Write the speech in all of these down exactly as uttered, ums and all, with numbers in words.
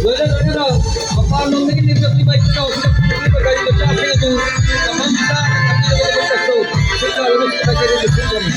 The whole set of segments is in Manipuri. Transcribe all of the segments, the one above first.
ꯂꯣꯏꯅ ꯂꯣꯏꯅꯅ ꯃꯄꯥꯟꯂꯣꯝꯗꯒꯤ ꯂꯦꯞꯂꯛꯂꯤꯕ ꯏꯆꯤꯜ ꯏꯅꯥꯎꯁꯤꯡꯅ ꯄꯨꯔꯛꯂꯤꯕ ꯒꯥꯔꯤ ꯃꯆꯥꯁꯤꯡ ꯑꯗꯨ ꯃꯐꯝ ꯆꯥꯅ ꯊꯝꯕꯤꯔꯕꯗꯤ ꯃꯇꯝꯗꯣ ꯁꯤꯠ ꯅꯥꯜꯂꯕ ꯁꯤꯠ ꯅꯥꯏꯕ ꯂꯣꯏꯁꯤꯟꯒꯅꯤ꯫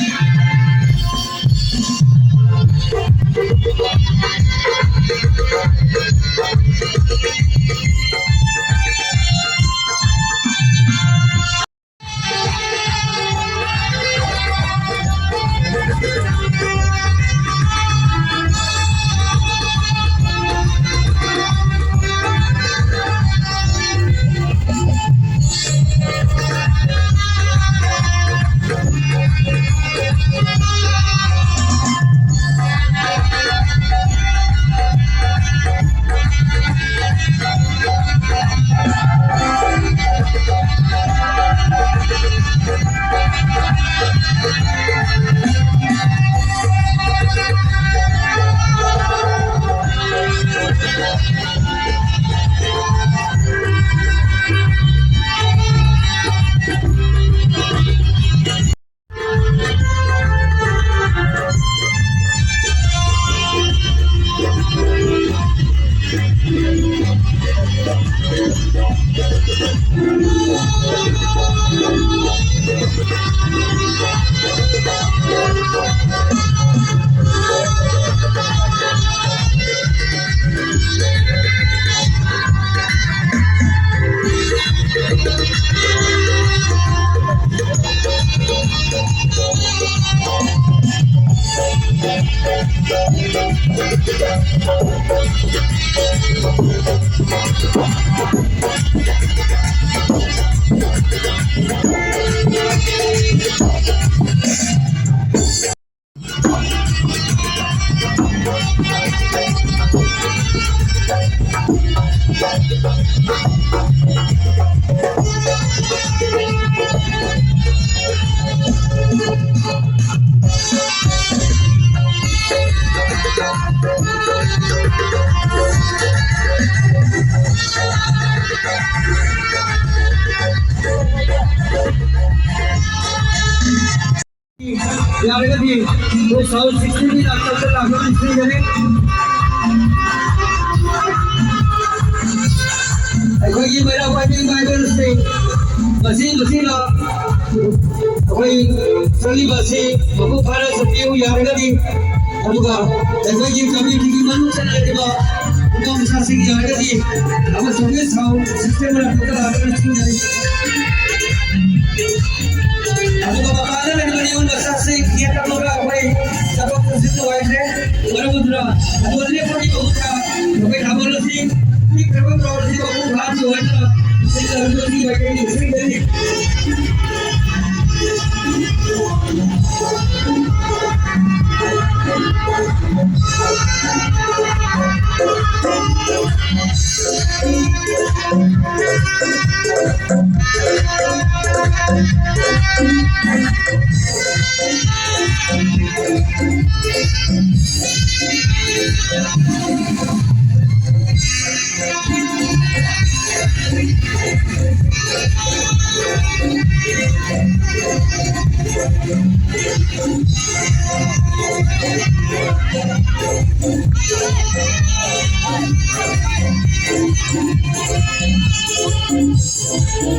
ꯌꯥꯔꯒꯗꯤ ꯑꯩꯈꯣꯏ ꯁꯥꯎꯠ ꯁꯤꯛꯁꯇꯤꯟꯒꯤ ꯗꯥꯛꯇꯔꯗ ꯂꯥꯛꯅꯕ ꯅꯤꯡꯁꯤꯡꯖꯔꯤ꯫ ꯑꯩꯈꯣꯏꯒꯤ ꯃꯩꯔꯥ ꯄꯥꯏꯕꯤ ꯃꯥꯏꯕꯝꯁꯤꯡ ꯃꯁꯤ ꯃꯁꯤꯅ ꯑꯩꯈꯣꯏ ꯆꯠꯂꯤꯕ ꯑꯁꯤ ꯃꯄꯨꯡ ꯐꯥꯅ ꯆꯠꯄꯤꯌꯨ ꯌꯥꯔꯒꯗꯤ, ꯑꯗꯨꯒ ꯑꯩꯈꯣꯏꯒꯤ ꯀꯝꯃ꯭ꯌꯨꯅꯤꯇꯤꯒꯤ ꯃꯅꯨꯡꯗ ꯂꯩꯔꯤꯕ ꯅꯨꯄꯥ ꯃꯆꯥꯁꯤꯡ ꯌꯥꯔꯒꯗꯤ ꯑꯃꯁꯨꯡ ꯁꯥꯎꯟ ꯁꯤꯁꯇꯦꯝ ꯃꯅꯥꯛꯇ ꯂꯥꯛꯇꯨꯅ ꯁꯤꯟꯅꯔꯤ꯫ ꯑꯗꯨꯒ ꯃꯄꯥꯟꯗ ꯂꯩꯔꯤꯕ ꯌꯨꯝ ꯃꯆꯥꯁꯤꯡ ꯒꯦꯠ ꯑꯃꯒ ꯑꯩꯈꯣꯏ ꯆꯠꯊꯣꯛ ꯆꯠꯁꯤꯟ ꯅꯨꯡꯉꯥꯏꯇ꯭ꯔꯦ꯫ ꯃꯔꯝ ꯑꯗꯨꯅ ꯑꯗꯨ ꯂꯦꯞꯄꯒꯤ ꯃꯍꯨꯠꯇ ꯑꯩꯈꯣꯏ ꯊꯥꯕꯜ ꯑꯁꯤ ꯄꯤꯛꯈ꯭ꯔꯕ ꯒ꯭ꯔꯥꯎꯟ ꯑꯁꯤ ꯃꯄꯨꯡ ꯐꯥꯍꯟꯕ ꯑꯣꯏꯅ ꯁꯤꯟꯅꯔꯤꯕ ꯑꯁꯤ ꯃꯥꯏꯀꯩꯒꯤ ꯃꯤꯁꯤꯡꯗꯅꯤ꯫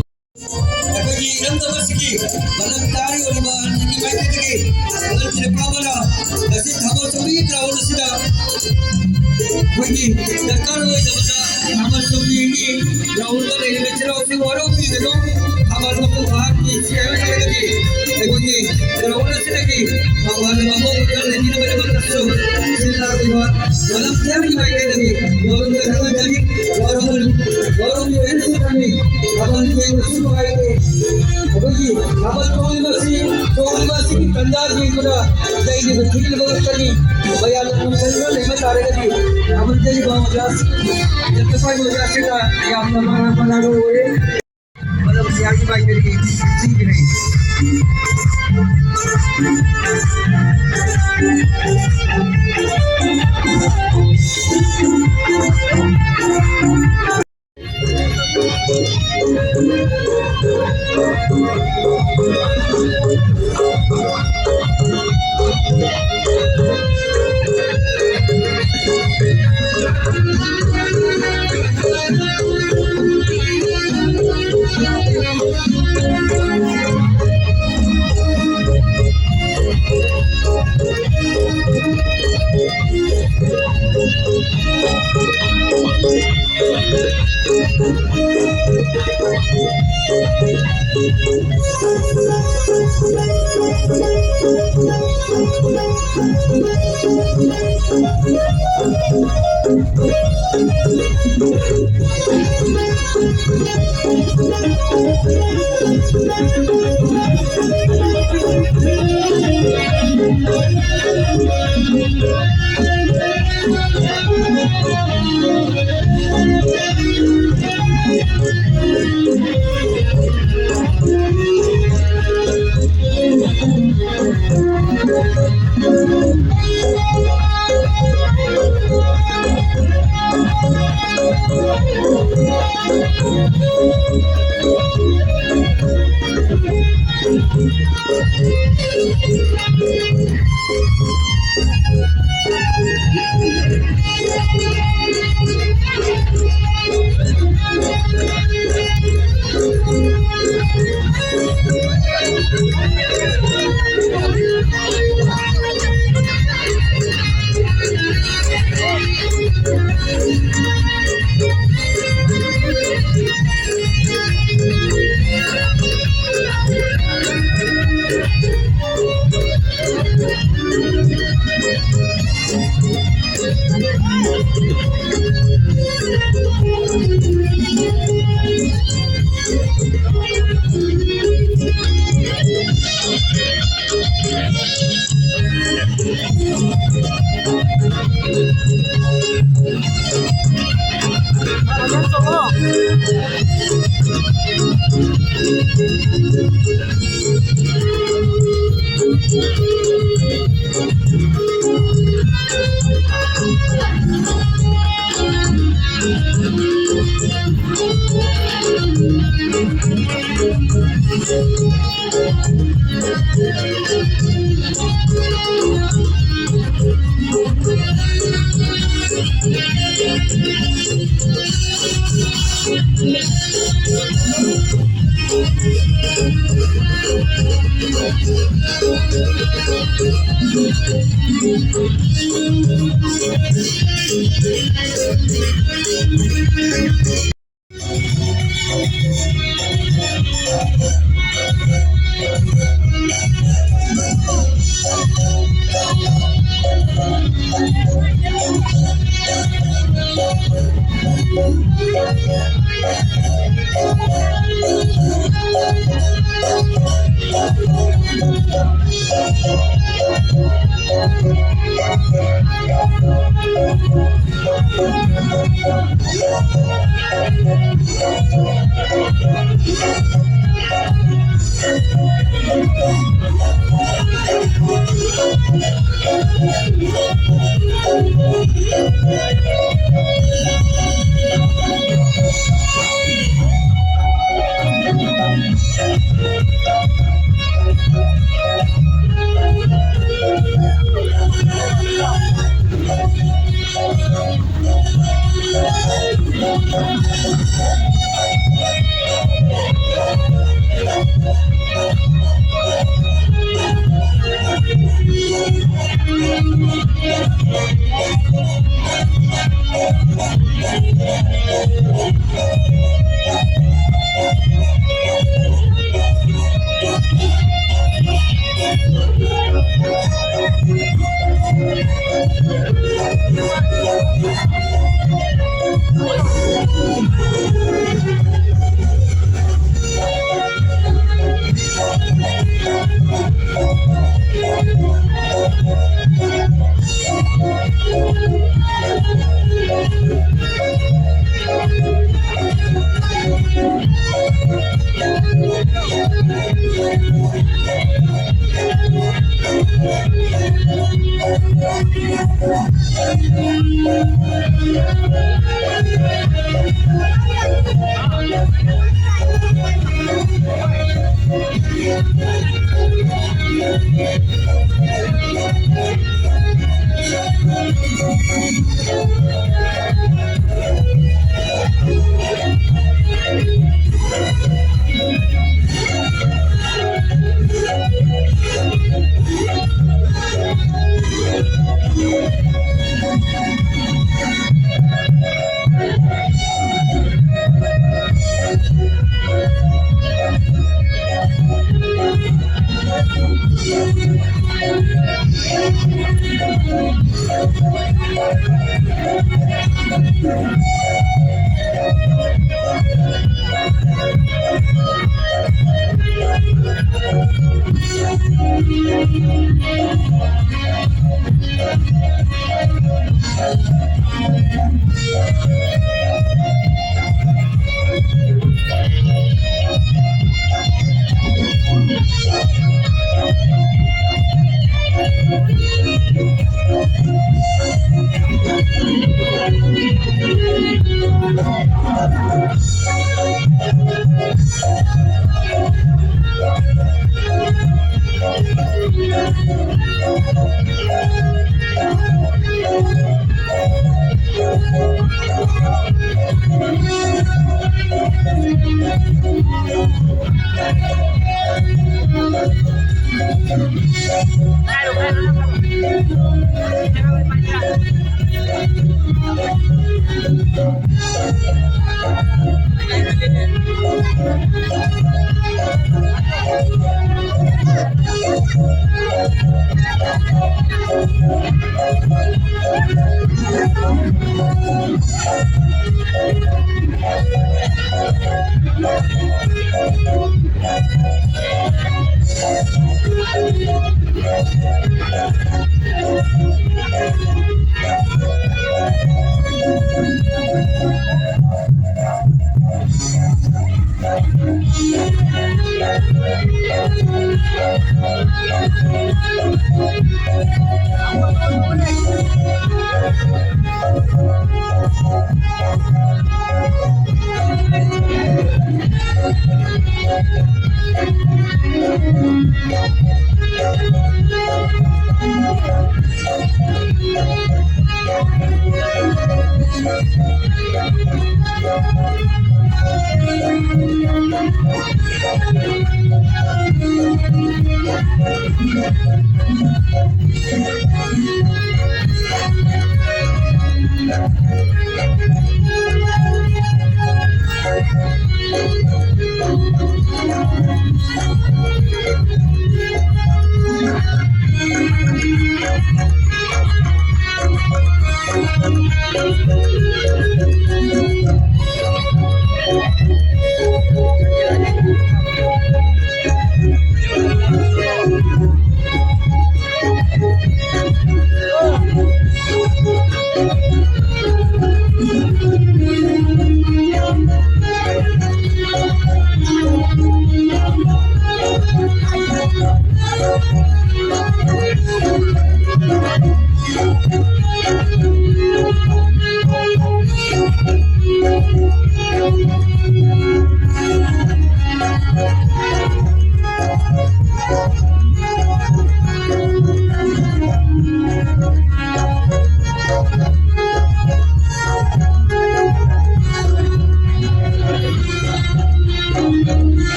ꯑꯩꯈꯣꯏꯒꯤ ꯏꯔꯝꯗꯝ ꯑꯁꯤꯒꯤ ꯃꯔꯝ ꯇꯥꯔꯤ ꯑꯣꯏꯔꯤꯕ ꯑꯍꯜꯒꯤ ꯃꯥꯏꯀꯩꯗꯒꯤ ꯑꯍꯜ ꯈ꯭ꯋꯥꯏꯔꯥꯛꯄ ꯑꯃꯅ ꯉꯁꯤ ꯊꯥꯕꯜ ꯆꯣꯡꯕꯤꯒꯤ ꯒ꯭ꯔꯥꯎꯟ ꯑꯁꯤꯗ ꯑꯩꯈꯣꯏꯒꯤ ꯗꯔꯀꯥꯔ ꯑꯣꯏꯗꯕꯗ ꯊꯥꯕꯜ ꯆꯣꯡꯕꯤꯒꯤ ꯒ꯭ꯔꯥꯎꯟꯗ ꯂꯩꯔꯤꯕ ꯏꯆꯤꯜ ꯏꯅꯥꯎꯁꯤꯡ ꯋꯥꯔꯧꯕꯤꯒꯅꯨ꯫ ꯊꯥꯕꯜ ꯃꯄꯨꯡ ꯐꯥꯍꯟꯈꯤ ꯍꯥꯏꯕ ꯇꯥꯔꯒꯗꯤ ꯑꯩꯈꯣꯏꯒꯤ ꯒ꯭ꯔꯥꯎꯟ ꯑꯁꯤꯗꯒꯤ ꯊꯧꯕꯥꯜ ꯃꯃꯣꯟꯗ ꯂꯩꯕꯤꯅꯕꯒꯤꯗꯃꯛꯇꯁꯨ ꯁꯤꯜ ꯂꯥꯡꯂꯤꯕ ꯃꯔꯝ ꯀꯌꯥꯒꯤ ꯃꯥꯏꯀꯩꯗꯒꯤ ꯋꯥꯔꯧ ꯈꯪꯍꯟꯖꯔꯤ꯫ ꯋꯥꯔꯧ-, ꯋꯥꯔꯧꯕꯤꯌꯨ ꯍꯥꯏꯅꯁꯨ ꯈꯪꯅꯩ꯫ ꯊꯥꯕꯜ ꯌꯦꯡꯕꯁꯨ ꯅꯨꯡꯉꯥꯏꯇꯦ꯫ ꯑꯩꯈꯣꯏꯒꯤ ꯊꯥꯕꯜ ꯆꯣꯡꯂꯤꯕ ꯑꯁꯤ, ꯆꯣꯡꯂꯤꯕ ꯑꯁꯤꯒꯤ ꯇꯟꯖꯥ ꯌꯦꯡꯗꯨꯅ ꯂꯩꯔꯤꯕ ꯊꯤꯜꯂꯤꯕ ꯉꯥꯛꯇꯅꯤ꯫ ꯃꯌꯥꯝꯅ ꯅꯨꯡꯁꯤꯕ ꯂꯩꯕ ꯇꯥꯔꯒꯗꯤ ꯊꯥꯕꯜ ꯆꯣꯡꯂꯤꯕ ꯑꯣꯖꯥꯁꯤꯡ, ꯖꯒꯠ ꯄꯥꯏꯕ ꯑꯣꯖꯥꯁꯤꯡꯅ ꯌꯥꯝꯅ ꯃꯔꯥꯡ ꯃꯔꯥꯡ ꯑꯣꯏꯔꯦ꯫ ꯃꯔꯝ ꯀꯌꯥꯒꯤ ꯃꯥꯏꯀꯩꯗꯒꯤ ꯄꯤꯕꯤꯔꯤ꯫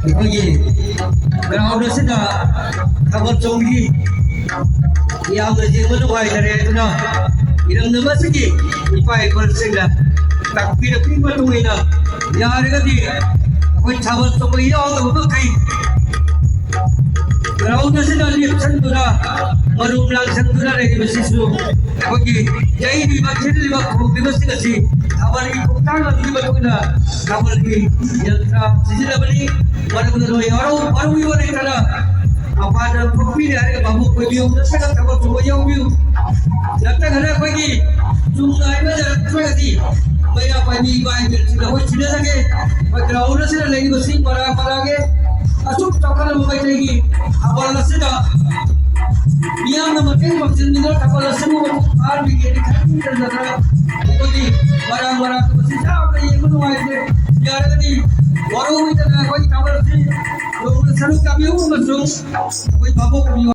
ꯑꯩꯈꯣꯏꯒꯤ ground ꯑꯁꯤꯗ ꯊꯥꯕꯜ ꯆꯣꯡꯕꯒꯤ ꯌꯥꯝꯅ ꯌꯦꯡꯕ ꯅꯨꯡꯉꯥꯏꯖꯔꯦ꯫ ꯑꯗꯨꯅ ꯏꯔꯝꯗꯝ ꯑꯁꯤꯒꯤ ꯏꯄꯥ ꯏꯄꯨꯁꯤꯡꯅ ꯇꯥꯛꯄꯤꯔꯛꯄꯒꯤ ꯃꯇꯨꯡ ꯏꯟꯅ ꯌꯥꯔꯒꯗꯤ ꯑꯩꯈꯣꯏ ꯊꯥꯕꯜ ꯆꯣꯡꯕ ꯌꯥꯎꯗꯕ ꯃꯈꯩ ground ꯑꯁꯤꯗ ꯂꯦꯞꯁꯤꯟꯗꯨꯅ ꯃꯔꯨꯝ ꯂꯥꯡꯁꯤꯟꯗꯨꯅ ꯂꯩꯔꯤꯕꯁꯤꯁꯨ ꯑꯩꯈꯣꯏꯒꯤ ꯌꯩꯔꯤꯕ, ꯊꯤꯜꯂꯤꯕ, ꯈꯣꯡꯂꯤꯕꯁꯤꯡ ꯑꯁꯤ ꯊꯥꯕꯜꯒꯤ ꯈꯣꯡꯊꯥꯡ ꯑꯗꯨꯒꯤ ꯃꯇꯨꯡ ꯏꯟꯅ ꯊꯥꯕꯜꯒꯤ ꯌꯟꯇ꯭ꯔ ꯁꯤꯖꯤꯟꯅꯕꯅꯤ꯫ ꯃꯔꯝ ꯑꯗꯨꯅ ꯅꯣꯏ ꯍꯔꯥꯎ ꯍꯔꯥꯎꯕꯤꯕ ꯂꯩꯇꯅ ꯃꯄꯥꯟꯗ ꯊꯣꯛꯄꯤꯔꯦ ꯍꯥꯏꯔꯒ ꯃꯕꯨꯛ ꯑꯣꯏꯕꯤꯌꯨ, ꯅꯠꯇ꯭ꯔꯒ ꯊꯕꯛ ꯁꯨꯕ ꯌꯥꯎꯕꯤꯌꯨ, ꯅꯠꯇ꯭ꯔꯒꯅ ꯑꯩꯈꯣꯏꯒꯤ ꯆꯨꯝꯅ ꯍꯥꯏꯕ ꯌꯥꯔꯛꯇ꯭ꯔꯒꯗꯤ ꯃꯩꯔꯥ ꯄꯥꯏꯕꯤ ꯏꯃꯥ ꯏꯕꯦꯜꯁꯤꯡꯗ ꯑꯩꯈꯣꯏ ꯁꯤꯟꯅꯖꯒꯦ꯫ ꯑꯩꯈꯣꯏ ground ꯑꯁꯤꯗ ꯂꯩꯔꯤꯕꯁꯤ ꯄꯔꯥ ꯄꯔꯥꯒꯤ ꯑꯁꯨꯛ ꯆꯥꯎꯈꯠꯂꯕ ꯃꯩꯇꯩꯒꯤ ꯊꯥꯕꯜ ꯑꯁꯤꯗ ꯃꯤꯌꯥꯝꯅ ꯃꯇꯦꯡ ꯄꯥꯡꯁꯤꯟꯕꯤꯗꯨꯅ ꯊꯥꯕꯜ ꯑꯁꯤꯕꯨ ꯃꯄꯨꯡ ꯐꯥꯍꯟꯕꯤꯒꯦꯅ ꯈꯟꯖꯗꯅ ꯑꯩꯈꯣꯏꯒꯤ ꯃꯔꯥꯡ ꯃꯔꯥꯡ ꯑꯁꯤ ꯌꯥꯝꯅ ꯌꯦꯡꯕ ꯅꯨꯡꯉꯥꯏꯇꯦ꯫ ꯌꯥꯔꯒꯗꯤ ꯋꯥꯔꯧꯕꯤꯗꯅ ꯑꯩꯈꯣꯏꯒꯤ ꯊꯥꯕꯜ ꯑꯁꯤ ꯌꯧꯅ ꯁꯔꯨꯛ ꯌꯥꯕꯤꯌꯨ ꯑꯃꯁꯨꯡ ꯑꯩꯈꯣꯏ ꯚꯥꯕꯣꯛ ꯀꯨꯝꯕꯤꯌꯨ꯫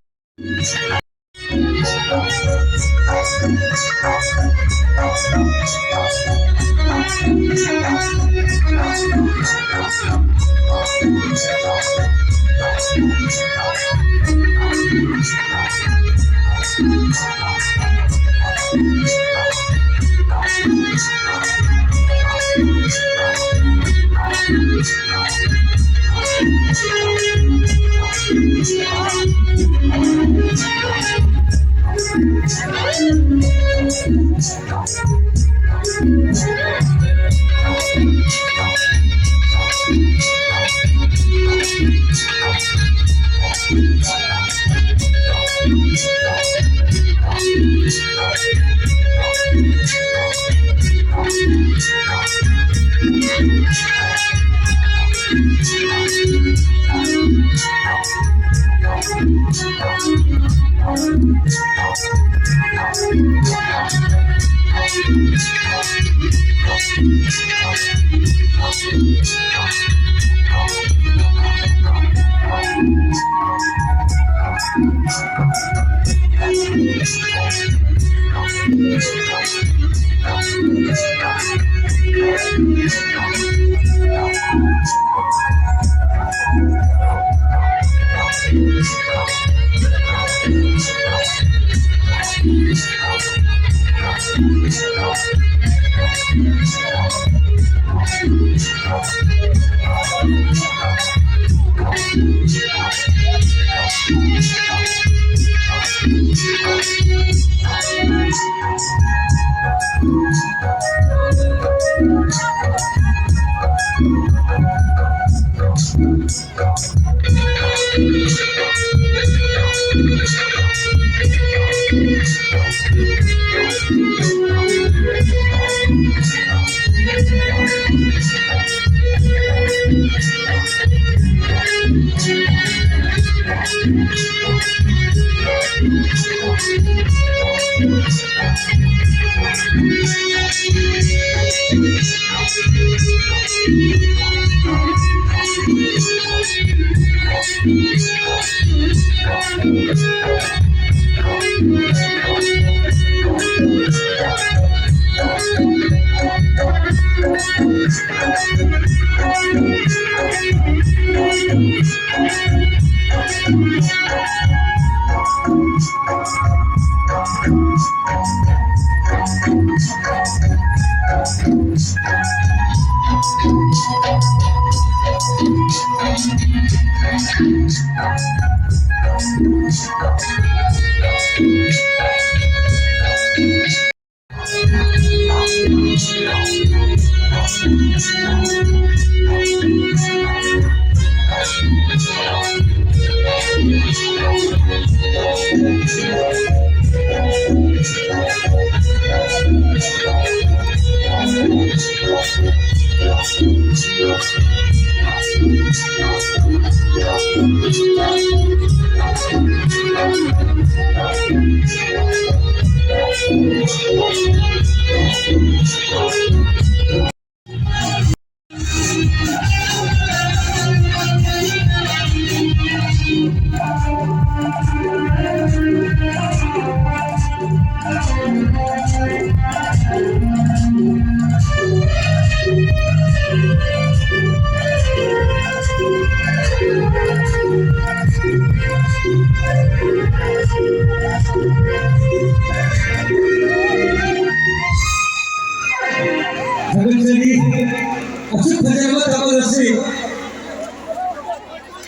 ꯑꯁꯨꯛ ꯐꯖꯔꯕ ꯊꯕꯛ ꯑꯁꯤ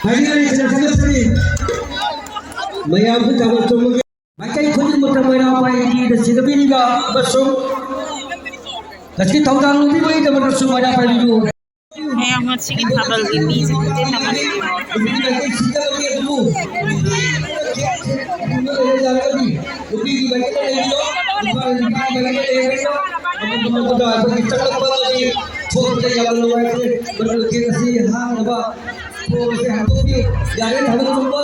ꯍꯥꯏꯅꯤꯡꯉꯥꯏ ꯂꯩꯇꯅ ꯊꯥꯒꯠꯆꯔꯤ꯫ ꯃꯌꯥꯝꯁꯨ ꯊꯥꯕꯜ ꯆꯣꯡꯕꯒꯤ ꯃꯥꯏꯀꯩ ꯈꯨꯗꯤꯡꯃꯛꯇ ꯃꯩꯔꯥ ꯄꯥꯏꯕꯤꯗ ꯁꯤꯟꯅꯕꯤꯔꯤꯕ ꯑꯃꯁꯨꯡ ꯉꯁꯤ ꯊꯧꯗꯥꯡ ꯂꯧꯕꯤꯕꯒꯤꯗꯃꯛꯇꯁꯨ ꯃꯩꯔꯥ ꯄꯥꯏꯕꯤꯌꯨ꯫ ꯃꯌꯥꯝ ꯉꯁꯤꯒꯤ ꯊꯥꯕꯜꯒꯤ ꯃꯤꯁꯦ ꯈꯨꯆꯤꯟ ꯑꯃꯅꯤ꯫ ꯌꯥꯔꯦ, ꯊꯥꯕꯜ ꯆꯣꯡꯕ꯫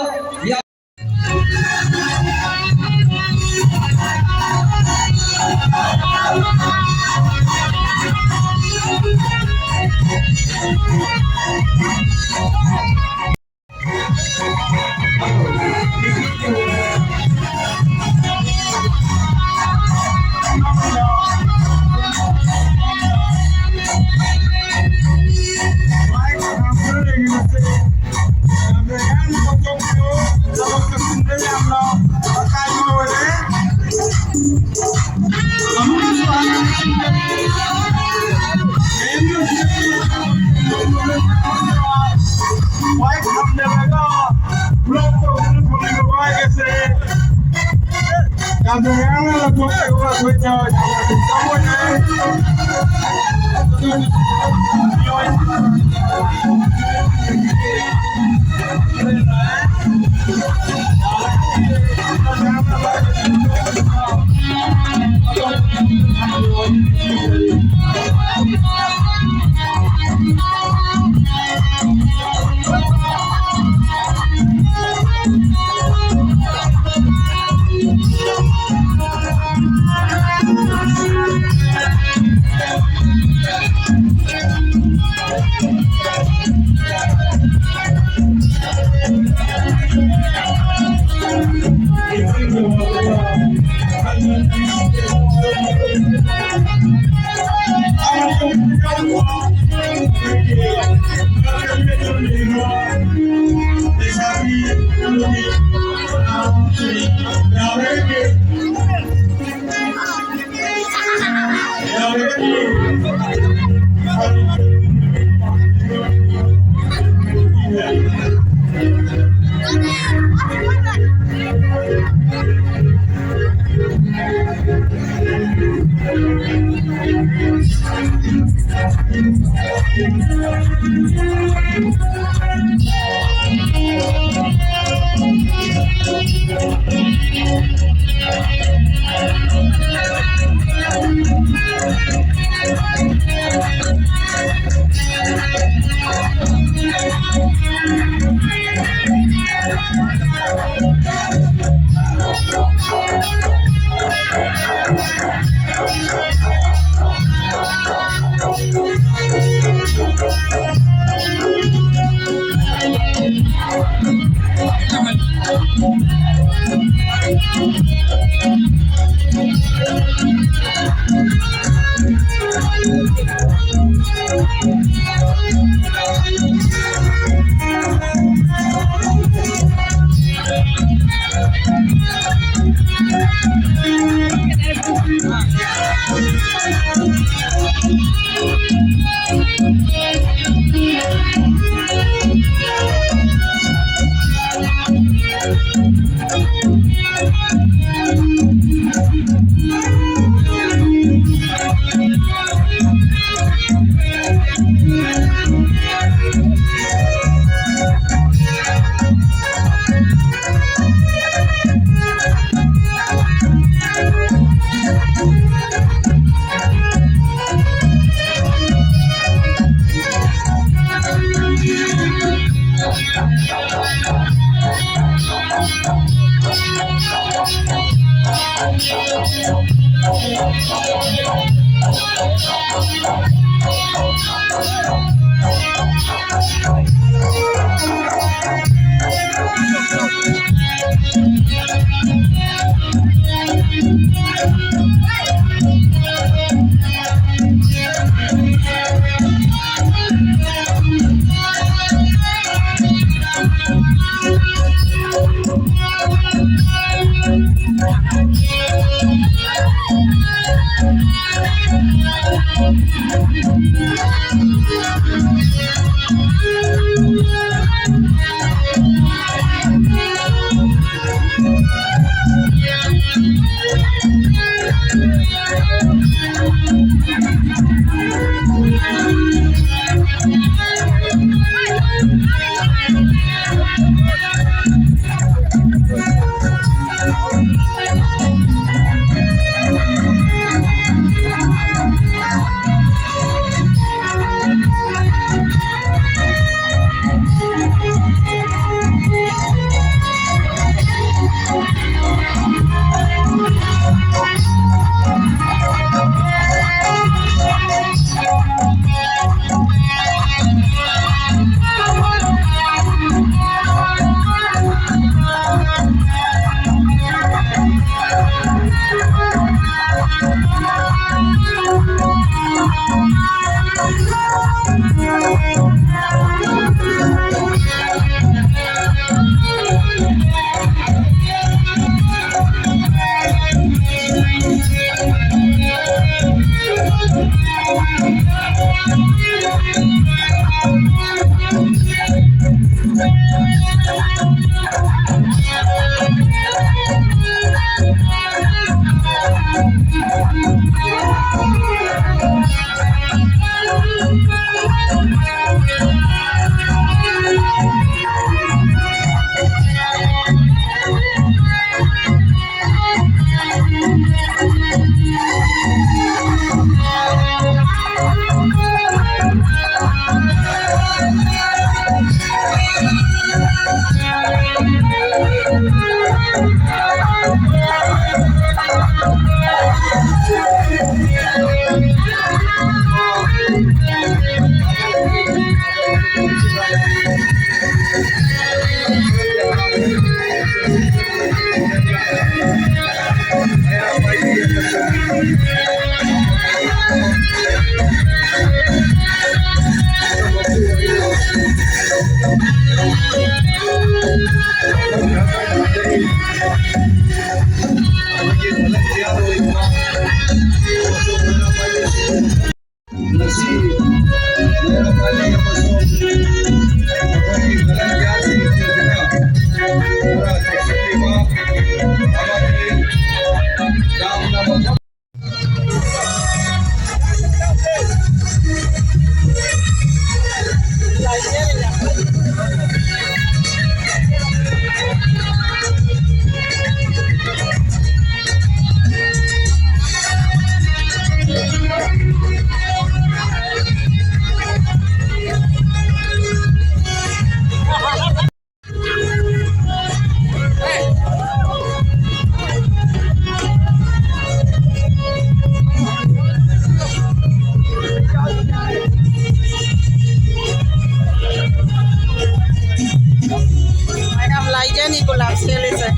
ꯃꯌꯥꯝ ꯂꯥꯏꯖꯅꯤ ꯒꯨꯂꯥꯞ ꯁꯦꯠꯂꯤꯁꯦ꯫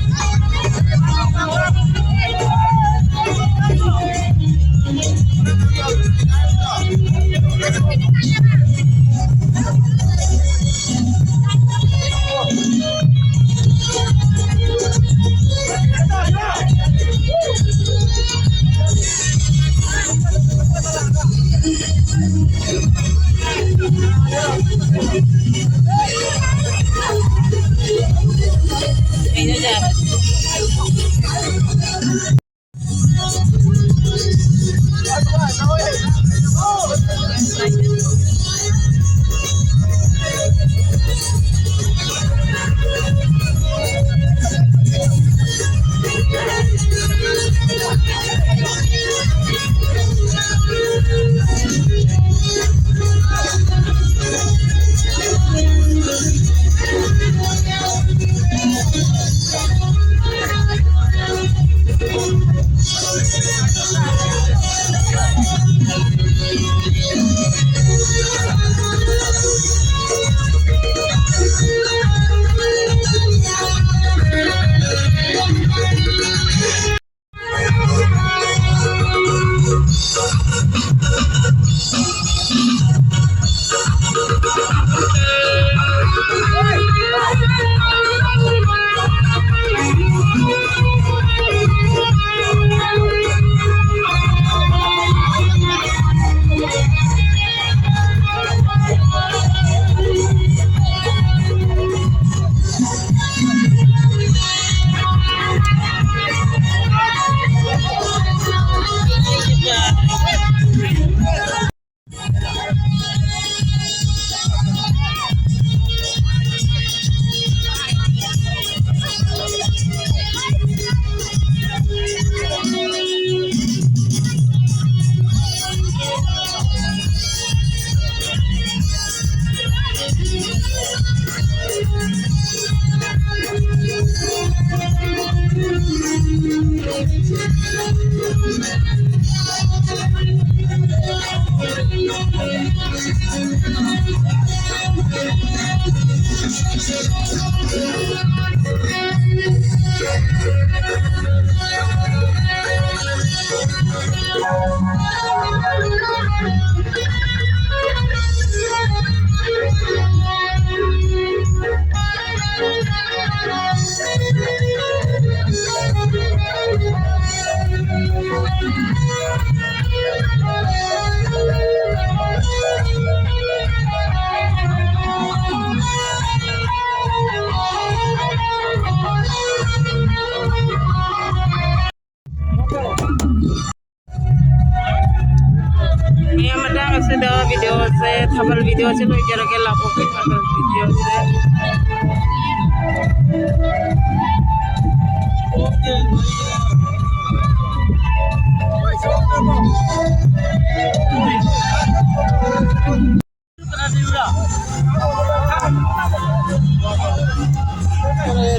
ꯃꯌꯥꯝ, ꯃꯇꯥꯡ ꯑꯁꯤꯗ ꯚꯤꯗꯤꯑꯣꯁꯦ, ꯊꯥꯕꯜ ꯚꯤꯗꯤꯑꯣꯁꯦ ꯂꯣꯏꯖꯔꯒꯦ꯫ ꯂꯥꯛꯄꯣꯛꯄꯤ ꯊꯥꯕꯜ ꯚꯤꯗꯤꯑꯣꯁꯦ꯫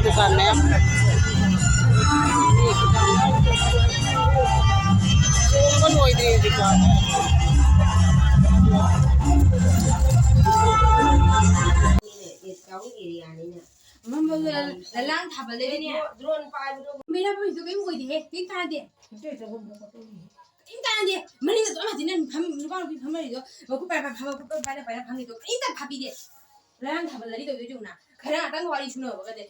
ꯗꯨꯀꯥꯟ ꯃꯌꯥꯝ꯫ ꯁꯣꯝꯕ ꯂꯣꯏꯗ꯭ꯔꯤ ꯍꯧꯖꯤꯛꯐꯥꯎ꯫ ꯂꯂꯥꯡ ꯊꯥꯕ ꯂꯩꯔꯦꯅꯦ꯫ ꯗ꯭ꯔꯣꯟ ꯄꯥꯏꯕꯗꯣ꯫ ꯃꯩꯔꯥ ꯐꯝꯃꯤꯗꯣ ꯀꯔꯤꯝ ꯑꯣꯏꯗꯦꯍꯦ꯫ ꯀꯔꯤꯝ ꯀꯥꯟꯅꯗꯦ꯫ ꯀꯔꯤꯝ ꯀꯥꯟꯅꯗꯦ꯫ ꯃꯅꯤꯡꯗ ꯑꯗꯨꯝ ꯍꯟꯖꯤꯟꯅ ꯐꯝ-, ꯅꯨꯄꯥ ꯅꯨꯄꯤ ꯐꯝꯅꯔꯤꯗꯣ, ꯃꯈꯨꯠ ꯄꯥꯏꯔ ꯄꯥꯏꯔ ꯐꯝꯃ, ꯈꯨꯠ ꯄꯥꯏꯔ ꯄꯥꯏꯔ ꯐꯝꯃꯤꯗꯣ ꯀꯔꯤꯝꯇ ꯐꯥꯕꯤꯗꯦ꯫ ꯂꯥꯏꯔꯥꯡ ꯊꯥꯕꯜ ꯂꯩꯔꯤ ꯇꯧꯗꯣꯏꯁꯦ ꯎꯅ꯫ ꯈꯔ ꯉꯥꯛꯇꯪ ꯋꯥꯔꯤ ꯁꯨꯅꯕꯒꯗꯤ꯫